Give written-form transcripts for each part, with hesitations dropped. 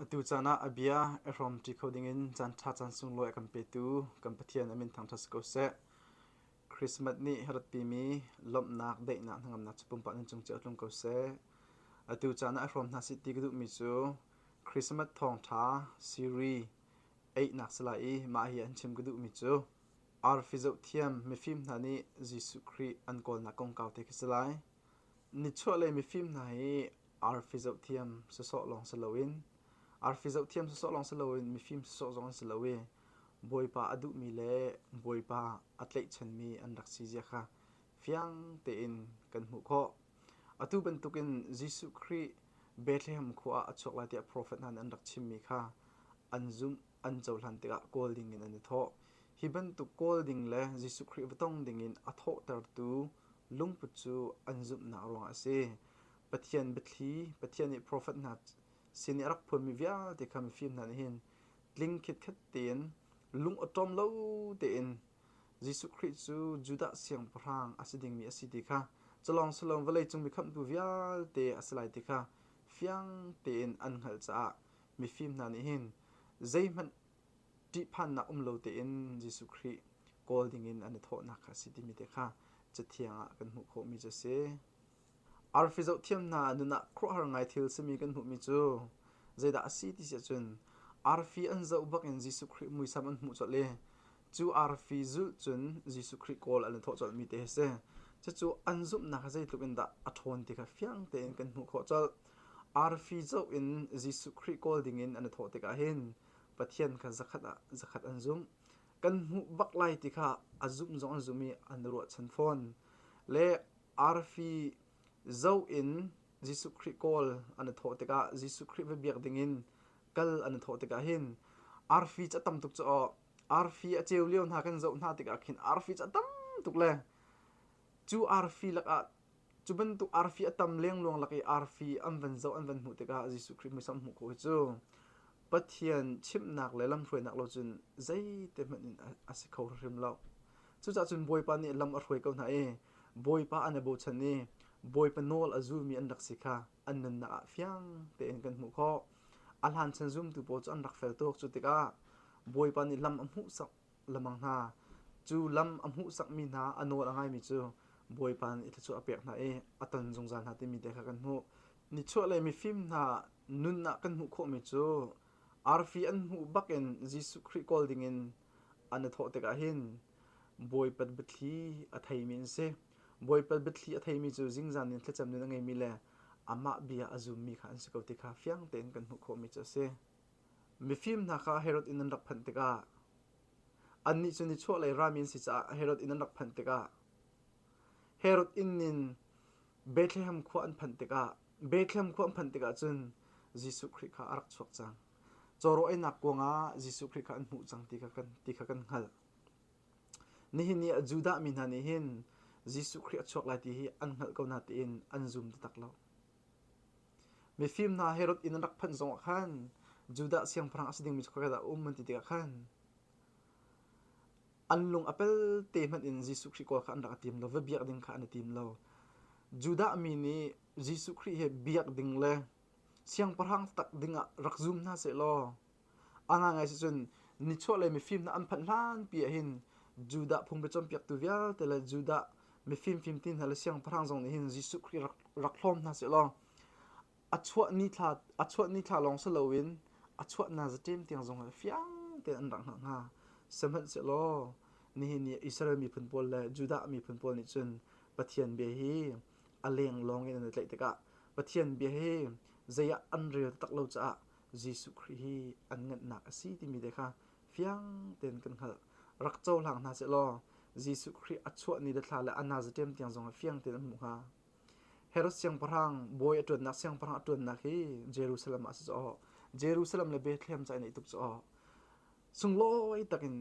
Atu caan ah a bia i hrawmṭi kho dingin caanṭha caan sunglawi a kan petu kan Pathian a min thangṭhat si ko seh. Christmas nih a ratpimi lawmhnak, daihnak, hnangamnak cu pumpak nan cung cio tlung ko seh. Atu caan ah i hrawm hna sih ti ka duhmi cu Christmas thawngṭha siri einak si lai i mah hi an chim ka duhmi cu arfi zohthiam mifim hna nih Jesuh Khrih an kawlnak kongkau te khi si lai. Nichuahlei mifim hna hi arfi zohthiam sawsawh lawng si loin arfi zohthiam sawsawh lawng si loin mifim sawsawh zong an si lo i Bawipa a duhmi le Bawipa a tlaihchanmi an rak si zia kha fiang tein kan hmuh khawh. Atu bantukin Jesuh Khrih Bethlehem khua ah a chuak lai tiah profet hna nih an rak chimmi kha an zumh an cohlan tikah kawl dingin an i thawh. Hi bantuk kawl ding le Jesuh Khrih va tong dingin a thawhtertu lungput cu an zumhnak ruangah a si. Pathian biathli, Pathian nih profet hna sin i a rak phuanmi vialte kha mifim hna nih hin tling khitkhet tein lung awṭawm lo tein Jesuh Khrih cu Judah siangpahrang a si dingmi a si ti kha culawng si loin vawleicung mi khamhtu vialte a si lai ti kha fiang tein an hngalh caah mifim hna nih hin zeihmanh ṭihphannak um lo tein Jesuh Khrih kawl dingin an i thawhnak kha a si timi te kha Cathiang ah kan hmuh khawhmi cu a si. Arfi zohthiam hna nun ah khuaruahhar ngai thil simi kan hmuhmi cu zeidah a si ti si ahcun arfi an zoh bakin Jesuh Khrih muisam an hmuh colh i cu arfi zulh cun Jesuh Khrih kawl an i thawh colhmi te hi a si. Cucu an zumhnak hi zeitluk in dah a ṭhawn ti kha fiang tein kan hmuh khawh colh. Arfi zoh in Jesuh Khrih kawl dingin an i thawh tikah hin Pathian kha zakhat ah zakhat an zumh. Kan hmuh bak lai ti kha a zumh zong an zumh i an i ruahchan fawn. Le arfi zoh in Jesuh Khrih kawl an i thawh tikah Jesuh Khrih va biak dingin kal an i thawh tikah hin arfi cu a tam tuk cu aw arfi a ceu lio hna kan zoh hna tikah khin arfi cu a tam tuk le cu arfi lakah cu bantuk arfi a tam lengluang lak i arfi an van zoh an van hmuh tikah Jesuh Khrih muisam hmuh khawh hi cu Pathian chimhnak le lamhruainak lo cun zeite hmanh in a si kho hrim lo. Cucaah cun Bawipa nih lam a hruai ko hna i Bawipa an i bochan i Bawipa nawl a zulmi an rak si kha an nunnak ah fiang tein kan hmuh khawh. A hlan chan zumtu pawl cu an rak fel tuk. Cu tikah Bawipa nih lam a hmuhsak lengmang hna. Cu lam a hmuhsakmi hna a nawl a ngaimi cu Bawipa nih thluachuah a pek hna i a ton zungzal hna timi te kha kan hmuh. Nichuahlei mifim hna nun ah kan hmuh khawhmi cu arfi an hmuh bakin Jesuh Khrih kawl dingin an i thawh tikah hin Bawipa biathli a theimi an si. Bawipa biathli a theimi cu zingzan in thlacam nun a ngeimi le amah bia a zummi kha an si ko ti kha fiang tein kan hmuh khawhmi cu a si. Mifim hna kha Herod inn an rak phanh tikah annih cu nichuahlei rami an si caah Herod inn an rak phanh tikah Herod inn in Bethlehem khua an phanh tikah Bethlehem khua an phanh tikah cun Jesuh Khrih kha a rak chuak cang. Cawraw einak kuang ah Jesuh Khrih kha an hmuh cang ti kha kan ti kha kan hngalh. Nihin ni ah Judah mi hna nih hin Jesuh Khrih a chuak lai ti hi an hngalh ko na tiin an zum taktak lo. Mifim hna Herod inn an rak phanh zongah khan Judah siangpahrang a si dingmi cu khoika dah a um an ti tikah khan an lung a pelte hmanh in Jesuh Khrih kawl kha an rak i tim lo, va biak ding kha an i tim lo. Judah mi nih Jesuh Khrih he biak ding le siangpahrang tak dingah rak zum hna sehlaw a ngaingai si cun nichuahlei mifim hna an phanh hlanpi ah hin Judah phung biacawnpiaktu vialte le Judah mifim fimti hna le siangpahrang zong nih hin Jesuh Khrih rak, rak hlawm hna sehlaw a chuah ni thla a chuah ni thla lawng si loin a chuah nazaṭem tiang zong ah fiang tein an rak hngalh hnga. Sihmanhsehlaw nihin ni Israel miphun pawl le Judah miphun pawl nih cun Pathian bia hi a leng lawng in an i tlaih tikah Pathian bia hi zei ah an rel taktak lo caah Jesuh Khrih hi an nganhnak a si timi te kha fiang tein kan hngalh. Rak cohlang hna sehlaw Jesuh Khrih a chuah ni le thla le a nazaṭem tiang zong ah fiang tein an hmuh hnga. Herod siangpahrang bawi a ṭuannak siangpahrang a ṭuannak hi Jerusalem ah a si caw. Jerusalem le Bethlehem ca in tuk caw. Sunglawi takin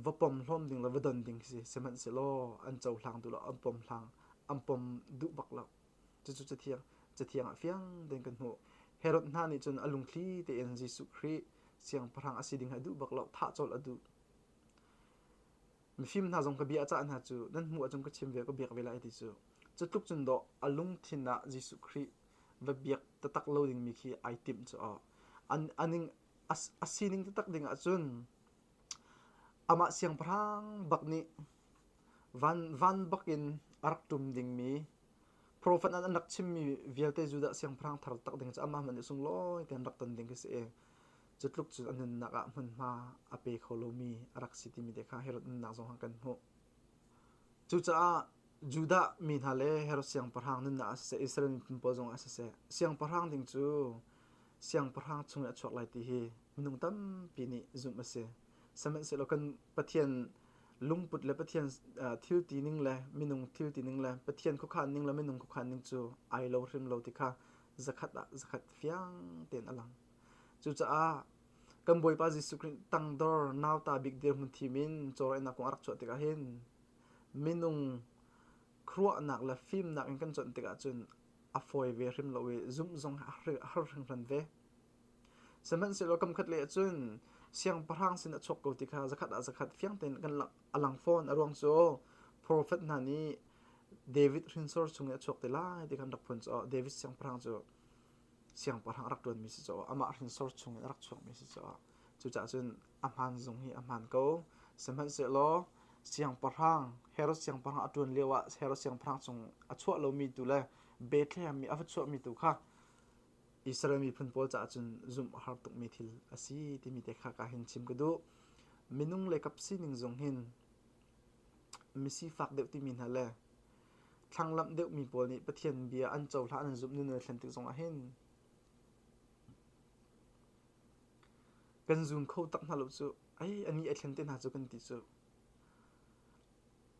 va pom hlawm ding le va don ding si sihmanhsehlaw an cohlang duh lo an pom hlang an pom duh bak lo. Cucu cathiang cathiang ah fiang tein kan hmuh. Herod hna nih cun a lungthli tein Jesuh Khrih siangpahrang a si ding a duh bak lo thah colh a duh. Mifim hna zong ka bia a cah hna cu nan hmuh ahcun ka chim ve ka biak ve lai ti cu. Cu tluk cun dawh a lungthin ah Jesuh Khrih va biak taktak lo dingmi khi ai timh cu aw. An aning a sining taktak ding ahcun amah siangpahrang bak nih van van bak in a rak ṭum dingmi profet an rak chimmi vialte Judah siangpahrang thar tak ding cu amah hmanh nih sunglawi tein rak ton ding khi si i cu tluk cu a nunnak ah hmunhma a pe kho lomi a rak si timi te kha Herod nunnak zong ah kan hmuh. Cucaah Judah mi hna le Herod siangpahrang nunnak ah siseh, Israel miphun pawl zong ah siseh, siangpahrang ding cu siangpahrang chung in a chuak lai ti hi minung tampi nih zumh a si. Sihmanhsehlaw kan Pathian lungput le Pathian thil ti ning le minung thil ti ning le Pathian khuakhan ning le minung khuakhan ning cu ai lo hrim lo ti kha zakhat ah zakhat fiang tein a lang. Cucaah kan Bawipa Jesuh Khrih tangdor nauta bik dirhmun thim in cawlraihnak kong a rak chuah tikah hin minung khuaruahnak le fimnak in kan cuanh tikah cun a fawi ve hrim lo i zumh zong a har hringhran ve. Sihmanhsehlaw kamkhat lei ahcun siangpahrang sin a chuak ko ti kha zakhat ah zakhat fiang tein kan a lang fawn. A ruang cu profet hna nih David hrinsor chung i a chuak te lai ti kha an rak phun caah David siangpahrang cu siangpahrang a rak ṭuanmi si caah amah hrinsor chung in a rak chuakmi si caah cucaah cun a hmaan zong hi a hmaan ko. Sihmanhsehlaw siangpahrang Herod siangpahrang a ṭuan lioah Herod siangpahrang chung a chuah lomi tu le Bethlehem i a va chuahmi tu kha Israel miphun pawl caah cun zumh a har tukmi thil a si timi te kha ka hin chim ka duh. Minung le kap sining zong hin misifak deuh timi hna le thlanglamh deuhmi pawl nih Pathian bia an cohlan an zumh nun an thlen tik zongah hin kan zum kho tak hna lo cu ai ani a thlen te hna cu kan ti cu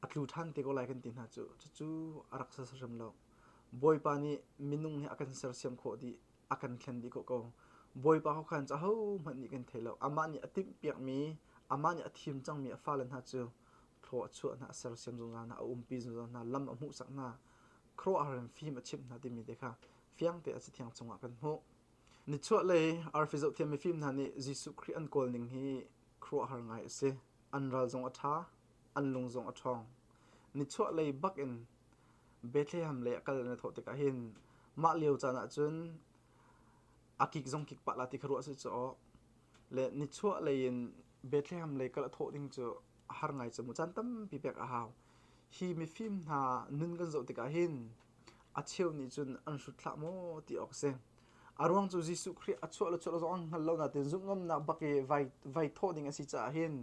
a tlu ṭhan te ko lai kan ti hna cu cucu a rak ser hrim lo Bawipa nih minung hi a kan sersiam khawh dih a kan thlen dih khawh ko Bawipa kho khan cu ahohmanh nih kan thei lo amah nih a timhpiakmi amah nih a thim cangmi a fale hna cu thlaw a chuah hna a sersiam zungzal hna a umpi zungzal hna lam a hmuhsak hna khuaruahhar in fim a chimh hna timi te kha fiang te a cathiang chungah kan hmuh nichuahlei arfi zohthiam mifim hna nih Jesuh Khrih an kawl ning hi khuaruahhar ngai a si an ral zong a ṭha an lung zong a ṭhawng nichuahlei bak in Bethlehem lei a kal an i thawh tikah hin mah lio caan ah cun a kik zong kik pah la ti kha ruah si caw le nichuahlei in Bethlehem lei kal a thawh ding cu a har ngai cu mu caan tampi pek a hau. Hi mifim hna nun kan zoh tikah hin a cheu nih cun an hrut hlah maw ti awk a si. A ruang cu Jesuh Khrih a chuah le chuah lo zong an hngal lo nain zumh ngamnak bak i vai, vai thawh ding a si caah hin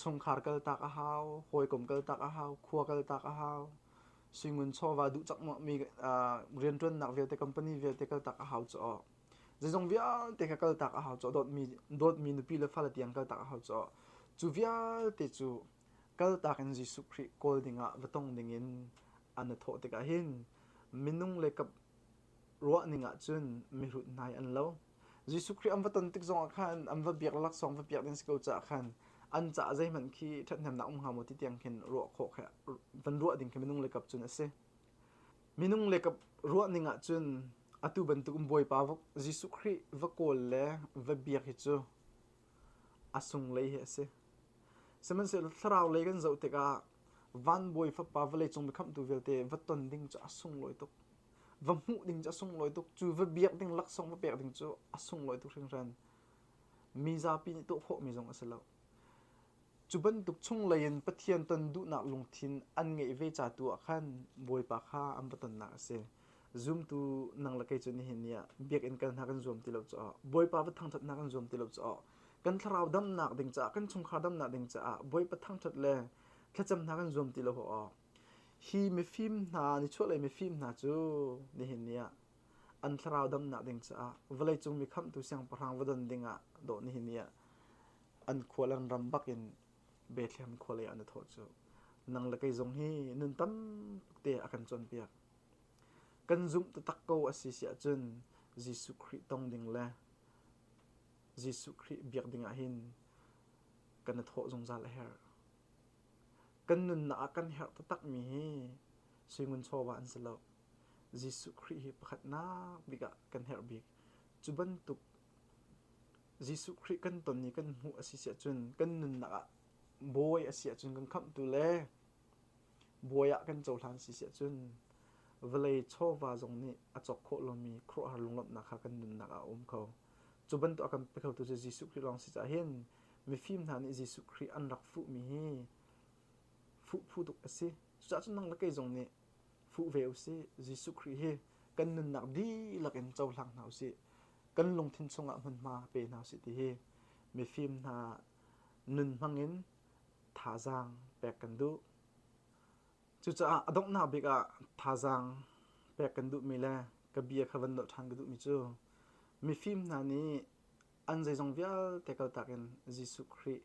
chungkhar kaltak a hau, hawikom kaltak a hau, khua kaltak a hau, suingun chawva duh cakmawhmi uh, rianṭuannak vialte company vialte kaltak a hau caw. Zeizong vialte kha kaltak a hau caw, dawtmi, dawtmi nupi le fale tiang kaltak a hau caw. Cu vialte cu kaltak in Jesuh Khrih kawl dingah va tong dingin an i thawh tikah hin minung le kap ruahning ah cun mihrut hna hi an lo. Jesuh Khrih an va ton tik zongah khan an va biak laksawng va piak ding si ko caah khan an caah zeihmanh khi ṭhathnemnak um hnga maw ti tiang khin ruah khawh kha van ruah ding khi minung le kap cun a si. Minung le kap ruahning ah cun atu bantuk in Bawipa Jesuh Khrih va kawl le va biak hi cu a sunglei hi a si. Sihmanhsehlaw thlarau lei kan zoh tikah vanbawi fapa vawleicung mikhamhtu vialte va ton ding cu a sunglawi tuk. Va hmuh ding cu a sunglawi tuk. Cu va biak ding laksawng va pek ding cu a sunglawi tuk hringhran. Mi zapi nih tuah khawhmi zong a si lo. Cu bantuk chunglei in Pathian ton duhnak lungthin an ngeih ve ca tu ah khan Bawipa kha an va tonnak a si. Zumtu nang le kei cu nihin ni ah biakinn kal hna kan zuam ti lo caah Bawipa va thangṭhat hna kan zuam ti lo caah kan thlarau damnak ding caah kan chungkhar damnak ding caah Bawipa thangṭhat le thlacam hna kan zuam ti lo awk hi mifim hna nichuahlei mifim hna cu nihin ni ah an thlarau damnak ding caah vawleicung mi khamhtu siangpahrang va don ding ah dawh nihin ni ah an khual an ram bak in Bethlehem khua lei ah na thawh cu nang le kei zong hi nun tam te a kan cawnpiak kan zumh taktak ko a si si ahcun Jesuh Khrih tong ding le Jesuh Khrih biak ding ah hin kan i thawh zungzal a herh. Kan nunnak ah kan herh taktakmi hi suingun chawva an si lo. Jesuh Khrih hi pakhatnak bik ah kan herh bik. Cu bantuk Jesuh Khrih kan ton i kan hmuh a si si ahcun kan nunnak ah bawi a si ahcun kan khamhtu le bawi ah kan cohlan si si ahcun vawlei chawva zong nih a cawk khawh lomi khuaruahhar lunglawmhnak kha kan nunnak ah a um kho. Cu bantuk a kan pe khotu cu Jesuh Khrih lawng si caah hin mifim hna nih Jesuh Khrih an rak fuhmi hi fuh phu tuk a si. Cucaah cun nang le kei zong nih fuh ve usih. Jesuh Khrih hi kan nunnak dihlak in cohlang hna usih. Kan lungthin chungah hmunhma pe hna usih ti hi mifim hna nun hmangin thazaang pek kan duh. Cucaah a donghnak bik ah thazaang pek kan duhmi le ka bia kha van nolh ṭhan ka duhmi cu mifim hna nih an zeizong vialte kaltak in Jesuh Khrih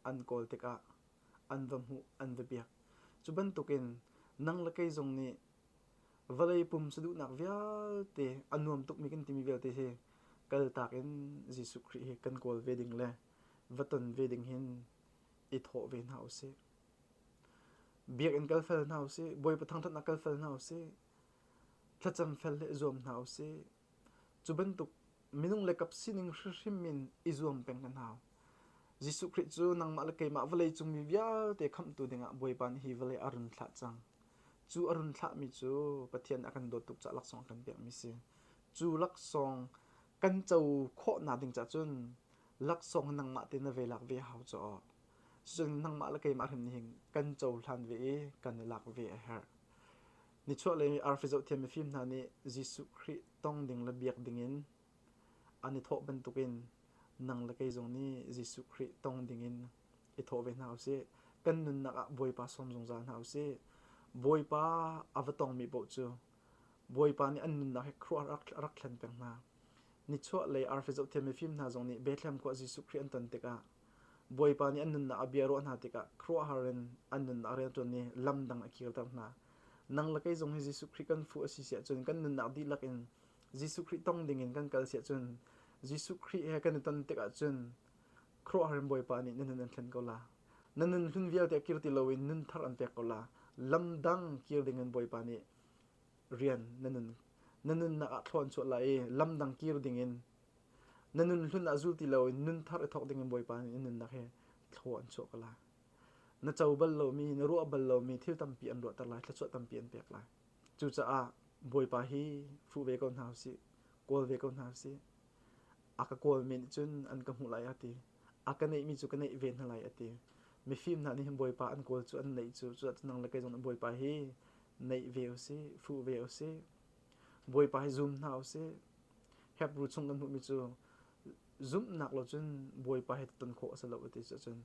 an kawl tikah an va hmuh, an va biak. Cu bantukin nang le kei zong nih vawlei pum saduhnak vialte a nuam tukmi kan timi vialte hi kaltak in Jesuh Khrih hi kan kawl ve ding le va ton ve ding hin i thawh ve hna usih. Biakinn kal fel hna usih, Bawipa thangṭhatnak kal fel hna usih, thlacam fel le i zuam hna usih. Cu bantuk minung le kap sining hrimhrim in i zuam peng kan hau. Jesuh Khrih cu nangmah le keimah vawlei cung mi vialte khamhtu dingah Bawipa nih hi vawlei a run thlah cang. Cu a run thlahmi cu Pathian a kan dawt tuk caah laksawng a kan pekmi si. Cu laksawng kan co khawhnak ding caah cun laksawng nangmah te na ve lak ve hau caw. Cun nangmah le keimah hrim nih hin kan cohlan ve i kan i lak ve a herh. Nichuahlei arfi zohthiam mifim hna nih Jesuh Khrih tong ding le biak dingin an i thawh bantukin nang le kei zong nih Jesuh Khrih tong dingin i thawh ve hna usih. Kan nunnak ah Bawipa sawm zungzal hna usih. Bawipa a va tongmi paoh cu Bawipa nih an nunnak hi khuaruah a rak thlen peng hna. Nichuahlei arfi zohthiam mifim hna zong nih Bethlehem khua Jesuh Khrih an ton tikah Bawipa nih an nunnak a bia ruah hna tikah khuaruahhar in an nunnak rianṭuan i lam dang a kirter hna. Nang le kei zong hi Jesuh Khrih kan fuh a si si ahcun kan nunnak dihlak in Jesuh Khrih tong dingin kan kal si ahcun Jesuh Khrih he kan i ton tikah cun khuaruahhar in Bawipa nih na nun an thlen ko la. Na nun hlun vialte kir ti loin nun thar an pek ko la. Lam dang kir dingin Bawipa nih rian na nun na nunnak ah thlawn chuah lai i lam dang kir dingin Na nun hlun ah zul ti loin nun thar i thawk dingin Bawipa nih na nunnak hi thlaw an chuah ko lai. Na co bal lomi, na ruah bal lomi thil tampi an ruahter lai, thluachuah tampi an pek lai. Cucaah Bawipa hi fuh ve ko hna usih, kawl ve ko hna usih. A ka kawlmi nih cun an ka hmuh lai a ti. A ka neihmi cu ka neih ve hna lai a ti. Mifim hna nih hin Bawipa an kawl cu an neih cu, cucaah nang le kei zong nih Bawipa hi neih ve usih, fuh ve usih. Bawipa hi zum hna usih. Hebrew chung kan hmuhmi cu zumhnak lo cun Bawipa he ton khawh a si lo ti cun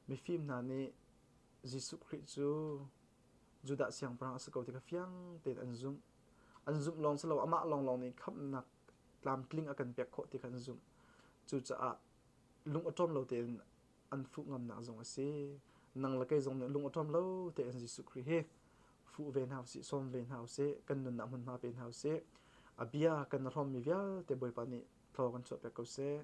mifim hna nih Jesuh Khrih cu Judah siangpahrang a si ko ti kha fiang tein an zumh. An zumh lawng si lo amah lawnglawng nih khamhnak tlamtling a kan pek khawh ti kha an zumh. Cucaah lung awṭawm lo tein an fuh ngamnak zong a si. Nang le kei zong nih lung awṭawm lo tein Jesuh Khrih hi fuh ve hna usih, sawm ve hna usih, kan nunnak hmunhma pe hna usih. A bia kan hrawmmi vialte Bawipa nih thlaw kan chuah piak ko seh.